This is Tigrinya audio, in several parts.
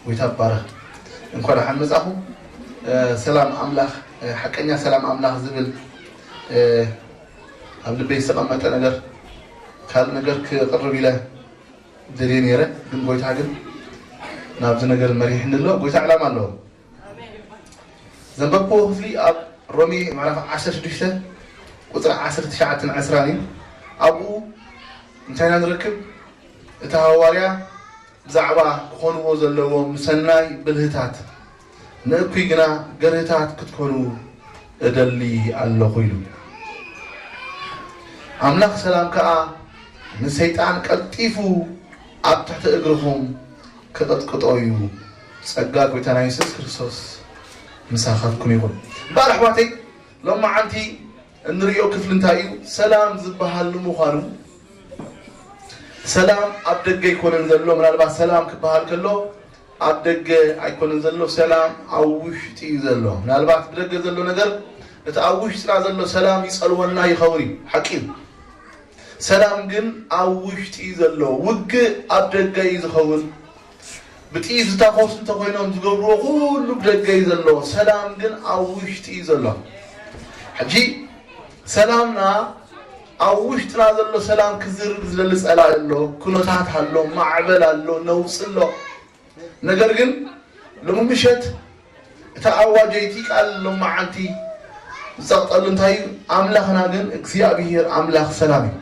ጎይታ ይባረኽ። እንኳን ደሓን መጻኹም። እ፣ ሰላም ኣምላኽ፣ እ፣ ሓቀኛ ሰላም ኣምላኽ ዝብል፣ እ፣ ኣብ ልበይ ዝተቐመጠ ነገር፣ ካልእ ነገር ክቕርብ ኢለ ደልየ ነይረ፣ ግን ጎይታ ግን ናብዚ ነገር መሪሕኒ ኣሎ። ጎይታ ዕላማ ኣለዎ። ዘንበብክዎ ክፍሊ ኣብ ሮሜ ምዕራፍ ዓሰርተ ሽዱሽተ ቁጽሪ ዓሰርተ ትሽዓተን ዕስራን እዩ። ኣብኡ እንታይ ኢና ንረክብ? እቲ ሃዋርያ ብዛዕባ ክኾንዎ ዘለዎም ሰናይ ብልህታት፣ ንእኩይ ግና ገርህታት ክትኮኑ እደሊ ኣለኹ ኢሉ። ኣምላኽ ሰላም ከኣ ንሰይጣን ቀልጢፉ ኣብ ትሕቲ እግርኹም ክቕጥቅጦ እዩ። ጸጋ ጎይታና የሱስ ክርስቶስ ምሳኻትኩም ይኹን። እምበኣር ኣሕዋተይ፣ ሎማዓንቲ እንርእዮ ክፍሊ እንታይ እዩ? ሰላም ዝበሃል ንምዃኑ፣ ሰላም ኣብ ደገ ኣይኮነን ዘሎ። ምናልባት ሰላም ክበሃል ከሎ ኣብ ደገ ኣይኮነን ዘሎ፣ ሰላም ኣብ ውሽጢ እዩ ዘሎ። ምናልባት ብደገ ዘሎ ነገር እቲ ኣብ ውሽጥና ዘሎ ሰላም ይጸልወና ይኸውን እዩ፣ ሓቂ እዩ። ሰላም ግን ኣብ ውሽጢ እዩ ዘሎ። ውግእ ኣብ ደገ እዩ ዝኸውን። ብጥይት ዝታኾሱ እንተኾይኖም ዝገብርዎ ኩሉ ብደገ እዩ ዘሎ። ሰላም ግን ኣብ ውሽጢ እዩ ዘሎ። ሕጂ ሰላምና ኣብ ውሽጥና ዘሎ ሰላም ክዝርብ ዝደሊ ጸላኢ ኣሎ፣ ኩነታት ኣሎ፣ ማዕበል ኣሎ፣ ነውጺ ኣሎ። ነገር ግን ሎሚ ምሸት እታ ኣዋጀይቲ ቃል ሎማዓንቲ ዝጸቕጠሉ እንታይ እዩ? ኣምላኽና ግን እግዚኣብሔር ኣምላኽ ሰላም እዩ።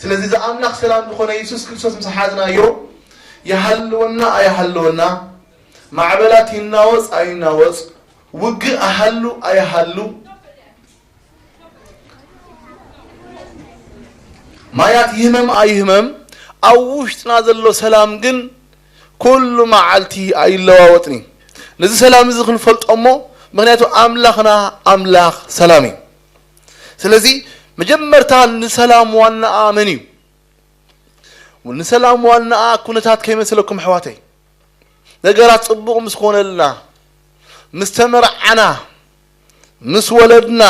ስለዚ እዚ ኣምላኽ ሰላም ዝኾነ የሱስ ክርስቶስ ምስ ሓዝናዮ፣ ይሃልወና ኣይሃልወና፣ ማዕበላት ይናወጽ ኣይናወጽ፣ ውግእ ኣሃሉ ኣይሃሉ፣ ማያት ይህመም ኣይህመም፣ ኣብ ውሽጥና ዘሎ ሰላም ግን ኩሉ መዓልቲ ኣይለዋወጥን እዩ። ነዚ ሰላም እዚ ክንፈልጦ እሞ፣ ምኽንያቱ ኣምላኽና ኣምላኽ ሰላም እዩ። ስለዚ መጀመርታ ንሰላም ዋናኣ መን እዩ? ንሰላም ዋናኣ ኩነታት ከይመስለኩም ኣሕዋተይ። ነገራት ጽቡቕ ምስ ኮነልና፣ ምስ ተመርዓና፣ ምስ ወለድና፣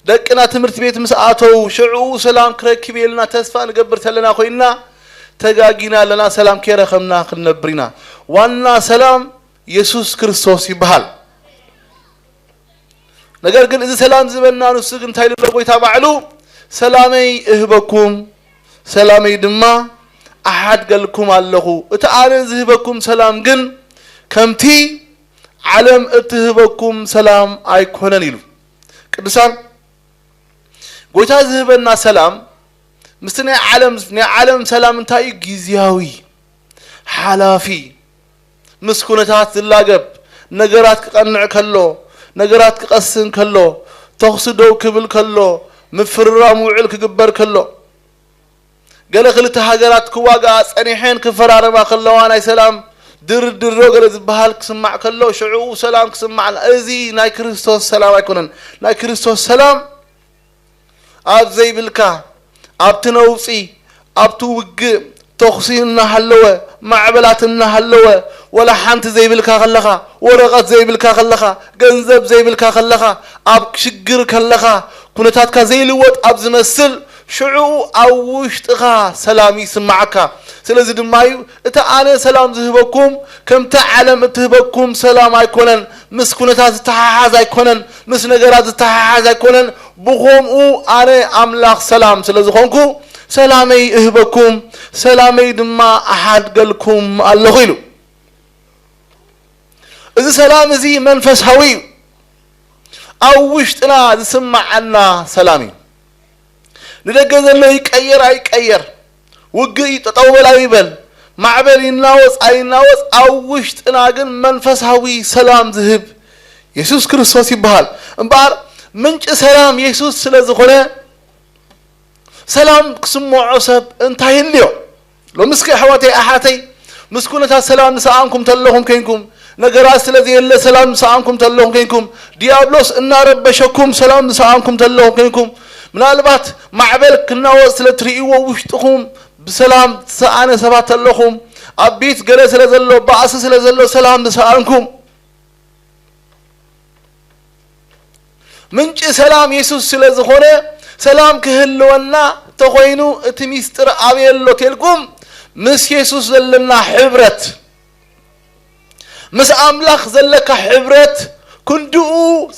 ደቅና ትምህርቲ ቤት ምስ ኣተዉ፣ ሽዑ ሰላም ክረክብ ኢልና ተስፋ ንገብር ተለና ኮይንና፣ ተጋጊና ኣለና፣ ሰላም ከይረኸብና ክንነብር ኢና። ዋና ሰላም የሱስ ክርስቶስ ይበሃል። ነገር ግን እዚ ሰላም ዝህበና ንሱ ግን እንታይ ኢሉ ኣሎ ጎይታ ባዕሉ? "ሰላመይ እህበኩም፣ ሰላመይ ድማ ኣሓድገልኩም ኣለኹ። እቲ ኣነ ዝህበኩም ሰላም ግን ከምቲ ዓለም እትህበኩም ሰላም ኣይኮነን" ኢሉ። ቅዱሳን፣ ጎይታ ዝህበና ሰላም ምስቲ ናይ ዓለም፣ ናይ ዓለም ሰላም እንታይ እዩ? ግዝያዊ፣ ሓላፊ፣ ምስ ኩነታት ዝላገብ፣ ነገራት ክቐንዕ ከሎ፣ ነገራት ክቐስን ከሎ፣ ተኹሲ ደው ክብል ከሎ፣ ምፍርራም ውዕል ክግበር ከሎ፣ ገለ ክልተ ሃገራት ክዋግኣ ጸኒሐን ክፈራረማ ከለዋ ናይ ሰላም ድርድር ዶ ገለ ዝበሃል ክስማዕ ከሎ፣ ሽዑ ሰላም ክስማዕና። እዚ ናይ ክርስቶስ ሰላም ኣይኮነን። ናይ ክርስቶስ ሰላም ኣብ ዘይብልካ፣ ኣብቲ ነውጺ፣ ኣብቲ ውግእ፣ ተኹሲ እናሃለወ፣ ማዕበላት እናሃለወ፣ ወላ ሓንቲ ዘይብልካ ከለኻ፣ ወረቐት ዘይብልካ ከለኻ፣ ገንዘብ ዘይብልካ ከለኻ፣ ኣብ ሽግር ከለኻ፣ ኩነታትካ ዘይልወጥ ኣብ ዝመስል፣ ሽዑ ኣብ ውሽጥኻ ሰላም ይስምዓካ። ስለዚ ድማ እዩ፣ እቲ ኣነ ሰላም ዝህበኩም፣ ከምቲ ዓለም እትህበኩም ሰላም ኣይኮነን፣ ምስ ኩነታት ዝተሓሓዝ ኣይኮነን፣ ምስ ነገራት ዝተሓሓዝ ኣይኮነን፣ ብኸምኡ ኣነ ኣምላኽ ሰላም ስለ ዝኾንኩ፣ ሰላመይ እህበኩም፣ ሰላመይ ድማ ኣሓድገልኩም ኣለኹ ኢሉ። እዚ ሰላም እዚ መንፈሳዊ እዩ። ኣብ ውሽጥና ዝስምዓና ሰላም እዩ። ንደገ ዘሎ ይቀየር ኣይቀየር፣ ውግእ እዩ ጠጠው በል ኣይበል፣ ማዕበል ይናወጽ ኣይናወጽ፣ ኣብ ውሽጥና ግን መንፈሳዊ ሰላም ዝህብ የሱስ ክርስቶስ ይበሃል። እምበኣር ምንጪ ሰላም የሱስ ስለ ዝኾነ፣ ሰላም ክስምዖ ሰብ እንታይ ይልዮ? ሎሚ እስኪ ኣሕዋተይ ኣሓተይ፣ ምስ ኩነታት ሰላም ዝሰኣንኩም ተለኹም ኮይንኩም፣ ነገራት ስለ ዘየለ ሰላም ዝሰኣንኩም ተለኹም ኮይንኩም፣ ዲያብሎስ እናረበሸኩም ሰላም ዝሰኣንኩም ተለኹም ኮይንኩም፣ ምናልባት ማዕበል ክናወጽ ስለ ትርእይዎ ውሽጥኹም ብሰላም ዝሰኣነ ሰባት ተለኹም፣ ኣብ ቤት ገለ ስለ ዘሎ፣ ባእሲ ስለ ዘሎ ሰላም ዝሰኣንኩም፣ ምንጪ ሰላም የሱስ ስለ ዝኾነ፣ ሰላም ክህልወና ተኾይኑ እቲ ሚስጥር ኣበይ ኣሎ ተልኩም፣ ምስ የሱስ ዘለና ሕብረት፣ ምስ ኣምላኽ ዘለካ ሕብረት ክንድኡ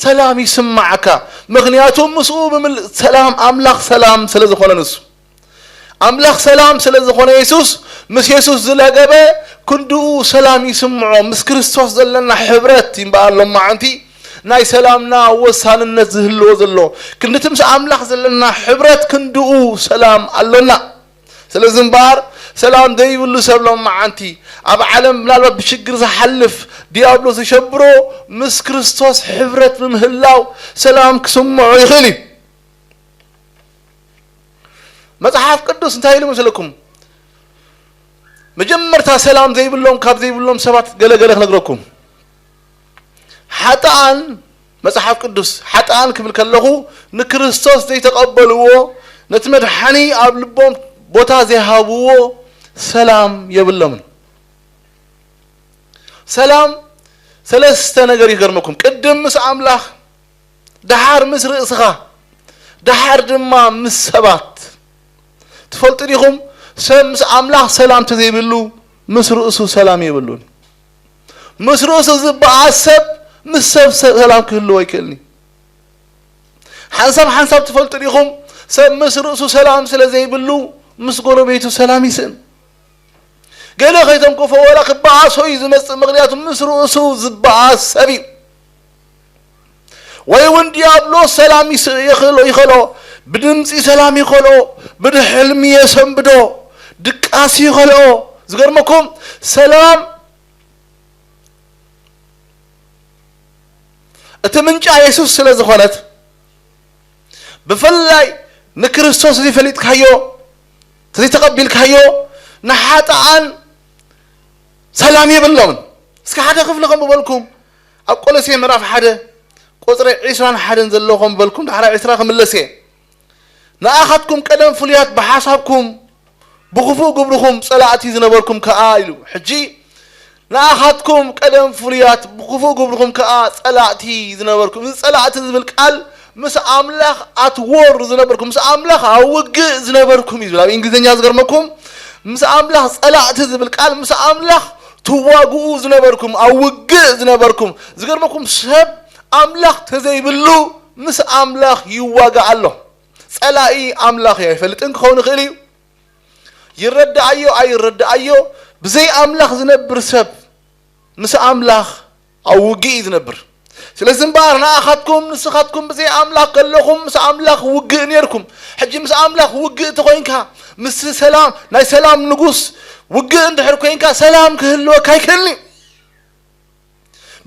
ሰላም ይስማዓካ። ምኽንያቱ ምስኡ ብምል-፣ ሰላም፣ ኣምላኽ ሰላም ስለ ዝኾነ፣ ንሱ ኣምላኽ ሰላም ስለ ዝኾነ፣ የሱስ፣ ምስ የሱስ ዝለገበ ክንድኡ ሰላም ይስምዖ። ምስ ክርስቶስ ዘለና ሕብረት እምበኣር ሎማዓንቲ ናይ ሰላምና ወሳንነት ዝህልዎ ዘሎ። ክንድቲ ምስ ኣምላኽ ዘለና ሕብረት ክንድኡ ሰላም ኣሎና። ስለዚ እምበኣር ሰላም ዘይብሉ ሰብ ሎማዓንቲ ኣብ ዓለም ምናልባት ብሽግር ዝሓልፍ ዲያብሎስ ዝሸብሮ ምስ ክርስቶስ ሕብረት ብምህላው ሰላም ክስምዖ ይኽእል እዩ። መጽሓፍ ቅዱስ እንታይ ኢሉ መስለኩም? መጀመርታ ሰላም ዘይብሎም፣ ካብ ዘይብሎም ሰባት ገለ ገለ ክነግረኩም። ሓጥኣን፣ መጽሓፍ ቅዱስ ሓጥኣን ክብል ከለኹ ንክርስቶስ ዘይተቐበልዎ፣ ነቲ መድሓኒ ኣብ ልቦም ቦታ ዘይሃብዎ ሰላም የብሎምን። ሰላም ሰለስተ ነገር ይገርመኩም። ቅድም ምስ ኣምላኽ፣ ደሓር ምስ ርእስኻ፣ ደሓር ድማ ምስ ሰባት። ትፈልጡ ዲኹም? ሰብ ምስ ኣምላኽ ሰላም ተዘይብሉ ምስ ርእሱ ሰላም የብሉን። ምስ ርእሱ ዝበኣስ ሰብ ምስ ሰብ ሰ-፣ ሰላም ክህልዎ ኣይክእልን እዩ። ሓንሳብ ሓንሳብ ትፈልጡ ዲኹም? ሰብ ምስ ርእሱ ሰላም ስለ ዘይብሉ ምስ ጎረቤቱ ሰላም ይስእን። ገለ ከይተንከፎ ወላ ክበኣሶ እዩ ዝመጽእ፣ ምኽንያቱ ምስ ርእሱ ዝበኣስ ሰብ እዩ። ወይ እውን ዲያብሎስ ሰላም ይስ-፣ ይኽእሎ፣ ይኸልኦ፣ ብድምፂ ሰላም ይኸልኦ፣ ብድሕልሚ የሰንብዶ፣ ድቃስ ይኸልኦ። ዝገርመኩም ሰላም እቲ ምንጫ የሱስ ስለ ዝኾነት፣ ብፍላይ ንክርስቶስ ዘይፈሊጥካዮ፣ ዘይተቐቢልካዮ፣ ንሓጥኣን ሰላም የብሎምን። እስኪ ሓደ ክፍሊ ከንብበልኩም፣ ኣብ ቆሎሴ ምዕራፍ ሓደ ቁጽሪ ዒስራን ሓደን ዘሎ ከንብበልኩም፣ ዳሕራይ ዒስራ ክምለስ እየ። ንኣኻትኩም ቀደም ፍሉያት ብሓሳብኩም፣ ብኽፉእ ግብርኹም ጸላእቲ ዝነበርኩም ከኣ ኢሉ። ሕጂ ንኣኻትኩም ቀደም ፍሉያት ብኽፉእ ግብርኹም ከኣ ጸላእቲ ዝነበርኩም። እዚ ጸላእቲ ዝብል ቃል ምስ ኣምላኽ ኣት ዎር ዝነበርኩም፣ ምስ ኣምላኽ ኣብ ውግእ ዝነበርኩም እዩ ዝብል። ኣብ እንግሊዝኛ ዝገርመኩም፣ ምስ ኣምላኽ ጸላእቲ ዝብል ቃል ምስ ኣምላኽ ትዋግኡ ዝነበርኩም፣ ኣብ ውግእ ዝነበርኩም። ዝገርመኩም ሰብ ኣምላኽ ተዘይብሉ ምስ ኣምላኽ ይዋጋእ ኣሎ። ጸላኢ ኣምላኽ እዩ። ኣይፈልጥን ክኸውን ይኽእል እዩ። ይረዳኣዮ ኣይረዳኣዮ፣ ብዘይ ኣምላኽ ዝነብር ሰብ ምስ ኣምላኽ ኣብ ውግእ እዩ ዝነብር። ስለዚ እምበኣር ንኣኻትኩም፣ ንስኻትኩም ብዘይ ኣምላኽ ከለኹም ምስ ኣምላኽ ውግእ ነይርኩም። ሕጂ ምስ ኣምላኽ ውግእ እንተኾይንካ፣ ምስ ሰላም፣ ናይ ሰላም ንጉስ ውግእ እንድሕር ኮይንካ፣ ሰላም ክህልወካ ኣይክእልን እዩ።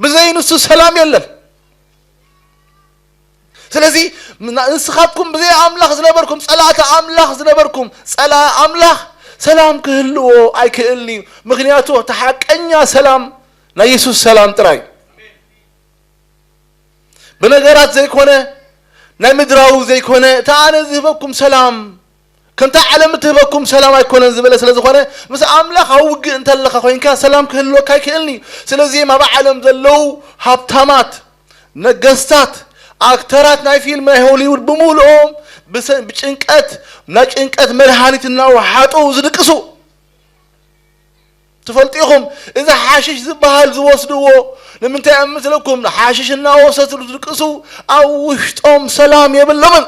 ብዘይ ንሱ ሰላም የለን። ስለዚ ና-፣ ንስኻትኩም ብዘይ ኣምላኽ ዝነበርኩም፣ ጸላእቲ ኣምላኽ ዝነበርኩም፣ ጸላኢ ኣምላኽ ሰላም ክህልዎ ኣይክእልን እዩ። ምኽንያቱ እቲ ሓቀኛ ሰላም ናይ የሱስ ሰላም ጥራይ እዩ። ብነገራት ዘይኮነ፣ ናይ ምድራዊ ዘይኮነ፣ እቲ ኣነ ዝህበኩም ሰላም ከምታ ዓለም እትህበኩም ሰላም ኣይኮነን ዝበለ ስለ ዝኾነ፣ ምስ ኣምላኽ ኣብ ውግእ እንተለኻ ኮይንካ ሰላም ክህልወካ ኣይክእልን እዩ። ስለዚ ኣብ ዓለም ዘለዉ ሃብታማት፣ ነገስታት፣ ኣክተራት ናይ ፊልም ናይ ሆሊውድ ብምሉኦም ብሰ-፣ ብጭንቀት፣ ናይ ጭንቀት መድሃኒት እናወሓጡ ዝድቅሱ። ትፈልጡ ኢኹም፣ እዚ ሓሽሽ ዝበሃል ዝወስድዎ ንምንታይ እዮም መስለኩም? ሓሽሽ እናወሰዱ ዝድቅሱ ኣብ ውሽጦም ሰላም የብሎምን።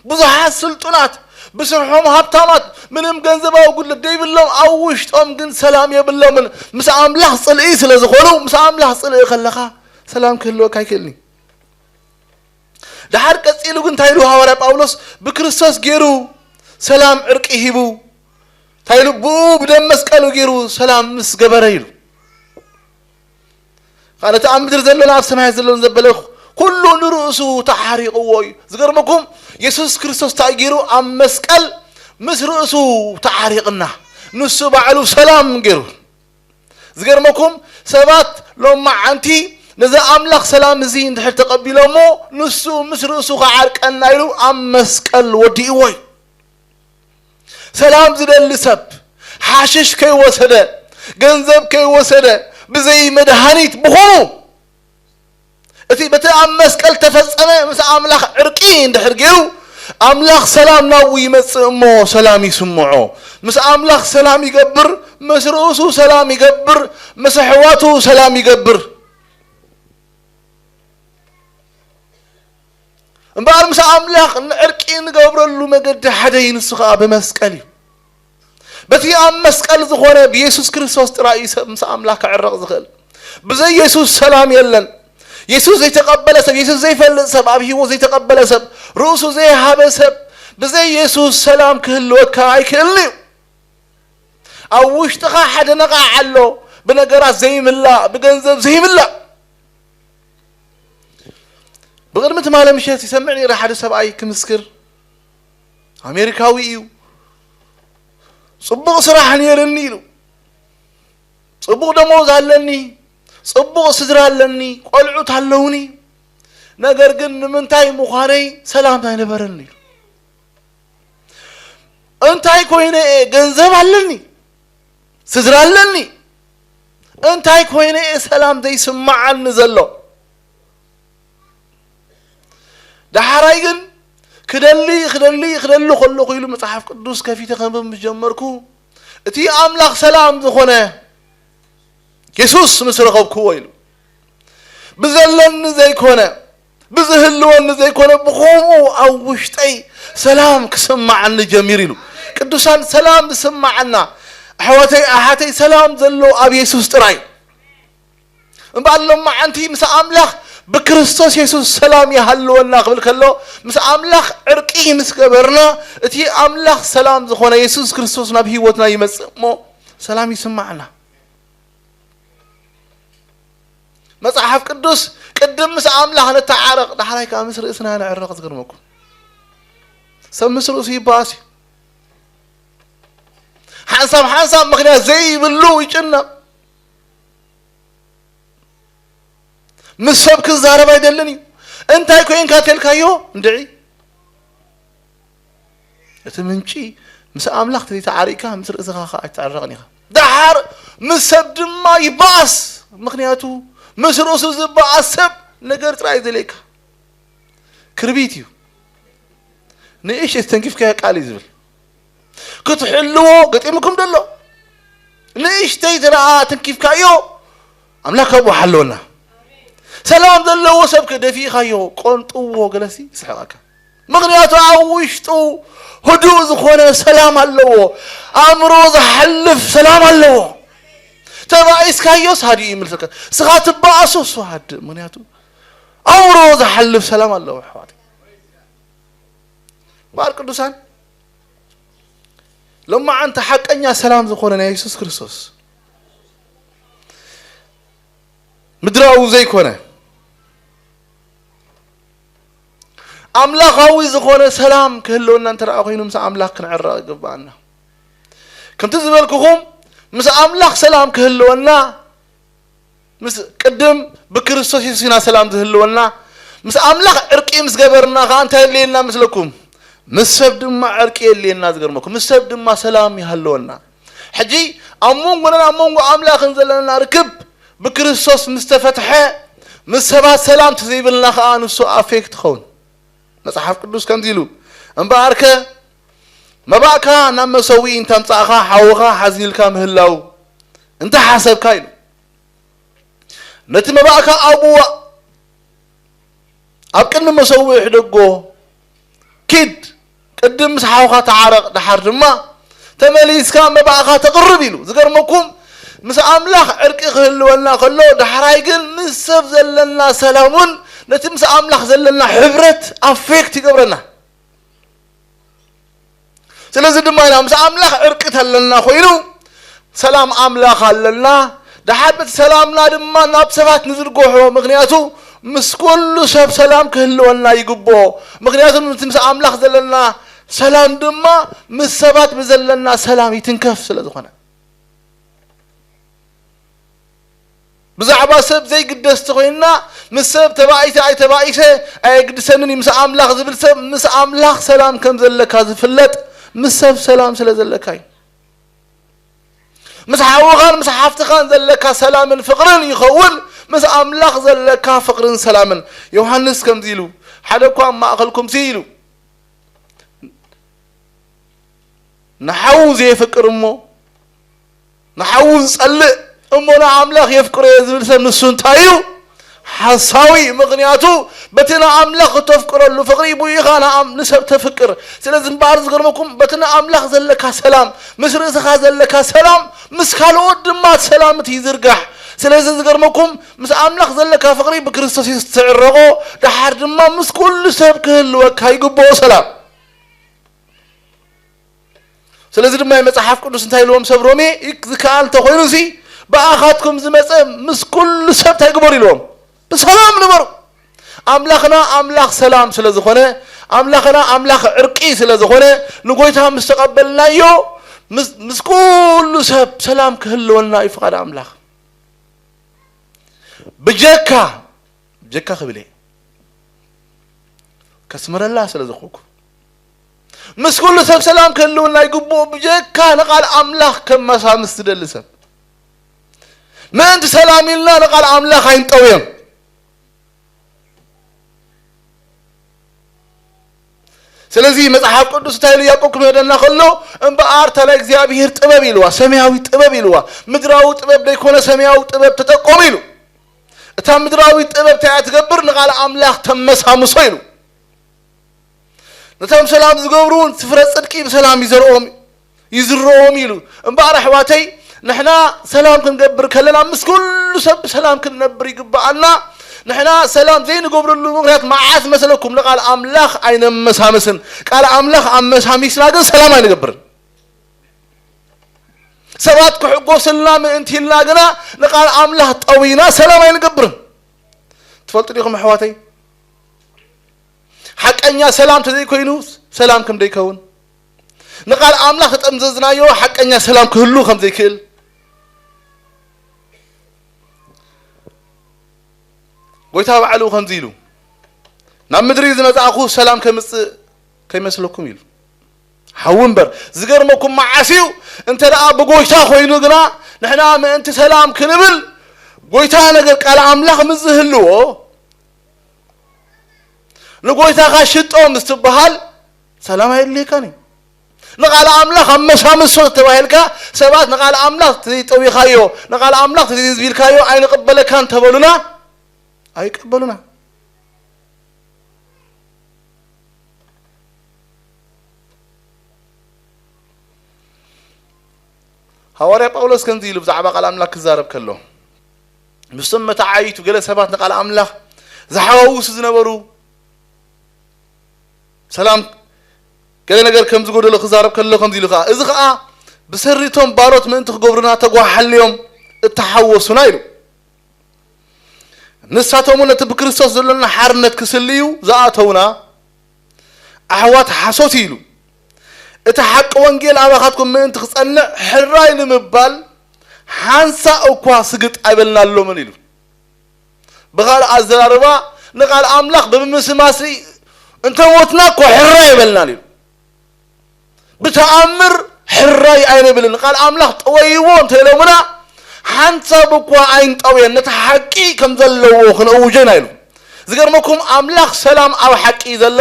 ብዙሓት ስልጡናት፣ ብስርሖም ሃብታማት፣ ምንም ገንዘባዊ ጉድለት ዘይብሎም፣ ኣብ ውሽጦም ግን ሰላም የብሎምን። ምስ ኣምላኽ ጽልኢ ስለ ዝኾኑ፣ ምስ ኣምላኽ ጽልኢ ከለኻ ሰላም ክህልወካ ኣይክእልን እዩ። ደሓር ቀጺሉ ግን እንታይ ኢሉ ሃዋርያ ጳውሎስ? ብክርስቶስ ገይሩ ሰላም ዕርቂ ሂቡ። እንታይ ኢሉ? ብኡ ብደም መስቀሉ ገይሩ ሰላም ምስ ገበረ ኢሉ። ከኣ ነቲ ኣብ ምድሪ ዘሎን ኣብ ሰማያት ዘሎን ዘበለ ኩሉ ንርእሱ ተዓሪቕዎ እዩ። ዝገርመኩም፣ የሱስ ክርስቶስ እንታይ ገይሩ? ኣብ መስቀል ምስ ርእሱ ተዓሪቕና። ንሱ ባዕሉ ሰላም ገይሩ። ዝገርመኩም፣ ሰባት ሎማዓንቲ ነዚ ኣምላኽ ሰላም እዚ እንድሕር ተቐቢሎሞ፣ ንሱ ምስ ርእሱ ክዓርቀና ኢሉ ኣብ መስቀል ወዲእዎ እዩ። ሰላም ዝደሊ ሰብ፣ ሓሽሽ ከይወሰደ፣ ገንዘብ ከይወሰደ፣ ብዘይ መድሃኒት ብኹኑ፣ እቲ በቲ ኣብ መስቀል ተፈጸመ ምስ ኣምላኽ ዕርቂ እንድሕር ገይሩ፣ ኣምላኽ ሰላም ናብኡ ይመጽእ እሞ ሰላም ይስምዖ። ምስ ኣምላኽ ሰላም ይገብር፣ ምስ ርእሱ ሰላም ይገብር፣ ምስ ኣሕዋቱ ሰላም ይገብር። እምበኣር ምስ ኣምላኽ ንዕርቂ ንገብረሉ መገዲ ሓደ እዩ፣ ንሱ ኸኣ ብመስቀል እዩ። በቲ ኣብ መስቀል ዝኾነ ብየሱስ ክርስቶስ ጥራይ እዩ ሰብ ምስ ኣምላኽ ክዕረቕ ዝኽእል። ብዘይ የሱስ ሰላም የለን። የሱስ ዘይተቐበለ ሰብ፣ የሱስ ዘይፈልጥ ሰብ፣ ኣብ ህይወት ዘይተቐበለ ሰብ፣ ርእሱ ዘይሃበ ሰብ፣ ብዘይ የሱስ ሰላም ክህልወካ ኣይክእልን እዩ። ኣብ ውሽጥኻ ሓደ ነቓዕ ኣሎ፣ ብነገራት ዘይምላእ፣ ብገንዘብ ዘይምላእ። ብቕድሚ ትማሊ ምሸት ይሰምዕ ነይረ ሓደ ሰብኣይ ክምስክር፣ ኣሜሪካዊ እዩ። ጽቡቕ ስራሕ ነይርኒ ኢሉ። ጽቡቕ ደሞዝ ኣለኒ፣ ጽቡቕ ስድራ ኣለኒ፣ ቆልዑት ኣለውኒ። ነገር ግን ንምንታይ ምዃነይ ሰላም ኣይነበረኒ ኢሉ። እንታይ ኮይነ እየ ገንዘብ ኣለኒ፣ ስድራ ኣለኒ፣ እንታይ ኮይነ እየ ሰላም ዘይስምዓኒ ዘሎ? ደሓራይ ግን ክደሊ፣ ክደሊ፣ ክደሊ ከለኹ ኢሉ መጽሓፍ ቅዱስ ከፊተ ከንብብ ምስ ጀመርኩ፣ እቲ ኣምላኽ ሰላም ዝኾነ የሱስ ምስ ረኸብክዎ ኢሉ፣ ብዘለኒ ዘይኮነ፣ ብዝህልወኒ ዘይኮነ፣ ብኸምኡ ኣብ ውሽጠይ ሰላም ክስምዓኒ ጀሚሩ ኢሉ። ቅዱሳን፣ ሰላም ዝስምዓና፣ ኣሕዋተይ ኣሓተይ፣ ሰላም ዘሎ ኣብ የሱስ ጥራይ። እምበኣር ሎማዓንቲ ምስ ኣምላኽ ብክርስቶስ የሱስ ሰላም ይሃልወና ክብል ከሎ፣ ምስ ኣምላኽ ዕርቂ ምስ ገበርና፣ እቲ ኣምላኽ ሰላም ዝኾነ የሱስ ክርስቶስ ናብ ህይወትና ይመጽእ እሞ ሰላም ይስምዓና። መጽሓፍ ቅዱስ ቅድም ምስ ኣምላኽ ንተዓረቕ፣ ዳሕራይ ከኣ ምስ ርእስና ንዕረቕ። ዝገርመኩም፣ ሰብ ምስ ርእሱ ይበኣስ እዩ። ሓንሳብ ሓንሳብ ምኽንያት ዘይብሉ ይጭነቕ። ምስ ሰብ ክዛረብ ኣይደልን እዩ። እንታይ ኮይንካ ተልካዮ እንድዒ። እቲ ምንጪ ምስ ኣምላኽ ተዘይተዓሪቕካ ምስ ርእስኻ ኸኣ ኣይትዕረቕን ኢኻ። ደሓር ምስ ሰብ ድማ ይበኣስ። ምኽንያቱ ምስ ርእሱ ዝበኣስ ሰብ ነገር ጥራይ እዩ ዘድልየካ። ክርቢት እዩ። ንእሽተይ ዝተንኪፍካዮ ቃል እዩ ዝብል። ክትሕልዎ ገጢሙኩም ደሎ። ንእሽተይ ተደኣ ተንኪፍካዮ ኣምላኽ ካብኡ ሓለወና። ሰላም ዘለዎ ሰብ ከ ደፊእኻዮ ቆንጥዎ ገለሲ ይስሕቐካ። ምኽንያቱ ኣብ ውሽጡ ህዱእ ዝኾነ ሰላም ኣለዎ። ኣእምሮ ዝሓልፍ ሰላም ኣለዎ። ተባኢስካዮስ ሃዲኡ ይምልሰካ። ስኻ ትበኣሶ እሱ ሃድእ። ምኽንያቱ ኣእምሮ ዝሓልፍ ሰላም ኣለዎ ኣሕዋተይ። እምበኣር ቅዱሳን፣ ሎማዓንቲ ሓቀኛ ሰላም ዝኾነ ናይ የሱስ ክርስቶስ፣ ምድራዊ ዘይኮነ ኣምላኻዊ ዝኾነ ሰላም ክህልወና እንተ ደኣ ኮይኑ፣ ምስ ኣምላኽ ክንዕረቕ ይግብኣና። ከምቲ ዝበልኩኹም፣ ምስ ኣምላኽ ሰላም ክህልወና፣ ምስ ቅድም ብክርስቶስ የሱስ ኢና ሰላም ዝህልወና። ምስ ኣምላኽ ዕርቂ ምስ ገበርና ኸኣ እንታይ የድልየና መስለኩም? ምስ ሰብ ድማ ዕርቂ የድልየና። ዝገርመኩም፣ ምስ ሰብ ድማ ሰላም ይሃልወና። ሕጂ ኣብ መንጎናን ኣብ መንጎ ኣምላኽን ዘለና ርክብ ብክርስቶስ ምስ ተፈትሐ፣ ምስ ሰባት ሰላም ተዘይብልና ኸኣ ንሱ ኣፌክት ትኸውን። መጽሓፍ ቅዱስ ከምዚ ኢሉ፣ እምበኣርከ መባእካ ናብ መሰውኢ እንተ ኣምጻእኻ፣ ሓውኻ ሓዚንልካ ምህላው እንተ ሓሰብካ ኢሉ፣ ነቲ መባእካ ኣብዋ፣ ኣብ ቅድሚ መሰውኢ ሕደጎ፣ ኪድ፣ ቅድም ምስ ሓውኻ ተዓረቕ፣ ደሓር ድማ ተመሊስካ መባእኻ ተቕርብ ኢሉ። ዝገርመኩም፣ ምስ ኣምላኽ ዕርቂ ክህልወና ከሎ፣ ዳሕራይ ግን ምስ ሰብ ዘለና ሰላም እውን ነቲ ምስ ኣምላኽ ዘለና ሕብረት ኣፌክት ይገብረና። ስለዚ ድማ ኢና ምስ ኣምላኽ ዕርቂ ተለና ኮይኑ፣ ሰላም ኣምላኽ ኣለና። ደሓር በቲ ሰላምና ድማ ናብ ሰባት ንዝርግሖ፣ ምኽንያቱ ምስ ኩሉ ሰብ ሰላም ክህልወና ይግብኦ። ምኽንያቱ ነቲ ምስ ኣምላኽ ዘለና ሰላም ድማ ምስ ሰባት ብዘለና ሰላም ይትንከፍ ስለ ዝኾነ። ብዛዕባ ሰብ ዘይግደስ ተኾይንና፣ ምስ ሰብ ተባኢሰ ኣይተባኢሰ ኣየግድሰንን እዩ። ምስ ኣምላኽ ዝብል ሰብ፣ ምስ ኣምላኽ ሰላም ከም ዘለካ ዝፍለጥ፣ ምስ ሰብ ሰላም ስለ ዘለካ እዩ። ምስ ሓውኻን ምስ ሓፍትኻን ዘለካ ሰላምን ፍቕርን ይኸውን፣ ምስ ኣምላኽ ዘለካ ፍቕርን ሰላምን። ዮሃንስ ከምዚ ኢሉ፣ ሓደ እኳ ኣብ ማእከልኩምሲ ኢሉ፣ ንሓዉ ዘየፍቅር እሞ ንሓዉ ዝጸልእ እሞ ንኣምላኽ የፍቅሮ እየ ዝብል ሰብ ንሱ እንታይ እዩ? ሓሳዊ። ምኽንያቱ በቲ ንኣምላኽ እተፍቅረሉ ፍቕሪ ብኡ ኢኻ ንኣም-፣ ንሰብ ተፍቅር። ስለዚ እምበኣር ዝገርመኩም በቲ ንኣምላኽ ዘለካ ሰላም፣ ምስ ርእስኻ ዘለካ ሰላም፣ ምስ ካልኦት ድማ ሰላም እቲ ይዝርጋሕ። ስለዚ ዝገርመኩም ምስ ኣምላኽ ዘለካ ፍቕሪ ብክርስቶስ ኢየሱስ ትዕረቖ፣ ደሓር ድማ ምስ ኩሉ ሰብ ክህልወካ ይግብኦ ሰላም። ስለዚ ድማ መጽሓፍ ቅዱስ እንታይ ኢልዎም ሰብ ሮሜ? ይክ-፣ ዝከኣል እንተኾይኑሲ ብኣኻትኩም ዝመጸ ምስ ኩሉ ሰብ እንታይ ግበሩ ኢልዎም? ብሰላም ንበሩ። ኣምላኽና ኣምላኽ ሰላም ስለ ዝኾነ፣ ኣምላኽና ኣምላኽ ዕርቂ ስለ ዝኾነ፣ ንጎይታ ምስ ተቐበልናዮ ምስ፣ ምስ ኩሉ ሰብ ሰላም ክህልወልና እዩ ፍቓድ ኣምላኽ። ብጀካ፣ ብጀካ ክብል እየ። ከስምረላ ስለ ዝኾንኩ። ምስ ኩሉ ሰብ ሰላም ክህልወና ይግብኦ፣ ብጀካ ንቓል ኣምላኽ ከመሳምስ ዝደሊ ሰብ። ምእንቲ ሰላም ኢልና ንቓል ኣምላኽ ኣይንጠውዮም። ስለዚ መጽሓፍ ቅዱስ እንታይ ኢሉ ያዕቆብ ክምህረና ከሎ፣ እምበኣር እታ ናይ እግዚኣብሄር ጥበብ ኢልዋ፣ ሰማያዊ ጥበብ ኢልዋ። ምድራዊ ጥበብ ዘይኮነ ሰማያዊ ጥበብ ተጠቀሙ ኢሉ። እታ ምድራዊ ጥበብ እንታይ እያ ትገብር? ንቓል ኣምላኽ ተመሳምሶ ኢሉ። ነቶም ሰላም ዝገብሩ እውን ፍረ ጽድቂ ብሰላም ይዘርኦም፣ ይዝርኦም ኢሉ። እምበኣር ኣሕዋተይ፣ ንሕና ሰላም ክንገብር ከለና ምስ ኩሉ ሰብ ብሰላም ክንነብር ይግብኣና። ንሕና ሰላም ዘይንገብረሉ ምኽንያት መዓስ መሰለኩም? ንቓል ኣምላኽ ኣይነመሳምስን። ቃል ኣምላኽ ኣመሳሚስና ግን ሰላም ኣይንገብርን። ሰባት ክሕጎስልና ምእንቲ ኢልና ግና ንቓል ኣምላኽ ጠዊና ሰላም ኣይንገብርን። ትፈልጡ ዲኹም ኣሕዋተይ? ሓቀኛ ሰላም ተዘይኮይኑ ሰላም ከም ዘይከውን፣ ንቓል ኣምላኽ ተጠምዘዝናዮ ሓቀኛ ሰላም ክህሉ ከም ዘይክእል፣ ጎይታ ባዕሉ ከምዚ ኢሉ፣ "ናብ ምድሪ ዝመጻእኩ ሰላም ከምጽእ ከይመስለኩም" ኢሉ። ሓዊ እምበር፣ ዝገርመኩም መዓስ እዩ? እንተ ደኣ ብጎይታ ኮይኑ ግና ንሕና ምእንቲ ሰላም ክንብል ጎይታ ነገር ቃል ኣምላኽ ምስ ዝህልዎ፣ ንጎይታኻ ሽጦ ምስ ትበሃል ሰላም ኣየድልየካን እዩ። ንቓል ኣምላኽ ኣመሳምሶ ተባሂልካ፣ ሰባት ንቓል ኣምላኽ ተዘይጠዊኻዮ፣ ንቓል ኣምላኽ ተዘይዝቢልካዮ ኣይንቕበለካን ተበሉና፣ ኣይቀበሉና። ሃዋርያ ጳውሎስ ከምዚ ኢሉ ብዛዕባ ቃል ኣምላኽ ክዛረብ ከሎ፣ ምስቶም መተዓይቱ ገለ ሰባት ንቃል ኣምላኽ ዝሓዋውሱ ዝነበሩ ሰላም ገለ ነገር ከም ዝጎደሎ ክዛረብ ከሎ ከምዚ ኢሉ ከኣ፣ እዚ ከኣ ብሰሪቶም ባሮት ምእንቲ ክገብሩና ተጓሓልዮም እተሓወሱና ኢሉ። ንሳቶም እውን ነቲ ብክርስቶስ ዘሎና ሓርነት ክስልዩ ዝኣተውና ኣሕዋት ሓሶት ኢሉ። እቲ ሓቂ ወንጌል ኣባኻትኩም ምእንቲ ክጸንዕ ሕራይ ንምባል ሓንሳእ እኳ ስግጥ ኣይበልናሎምን ኢሉ። ብኻልእ ኣዘራርባ ንቃል ኣምላኽ ብምምስማስ እንተ ሞትና እኳ ሕራይ ኣይበልናን ኢሉ። ብተኣምር ሕራይ ኣይንብልን። ቃል ኣምላኽ ጠወይዎ እንተ ኢሎምና ሓንሳብ እኳ ኣይንጠውየን፣ ነቲ ሓቂ ከም ዘለዎ ክንእውጆ ኢና ኢሉ። ዝገርመኩም ኣምላኽ ሰላም ኣብ ሓቂ እዩ ዘሎ፣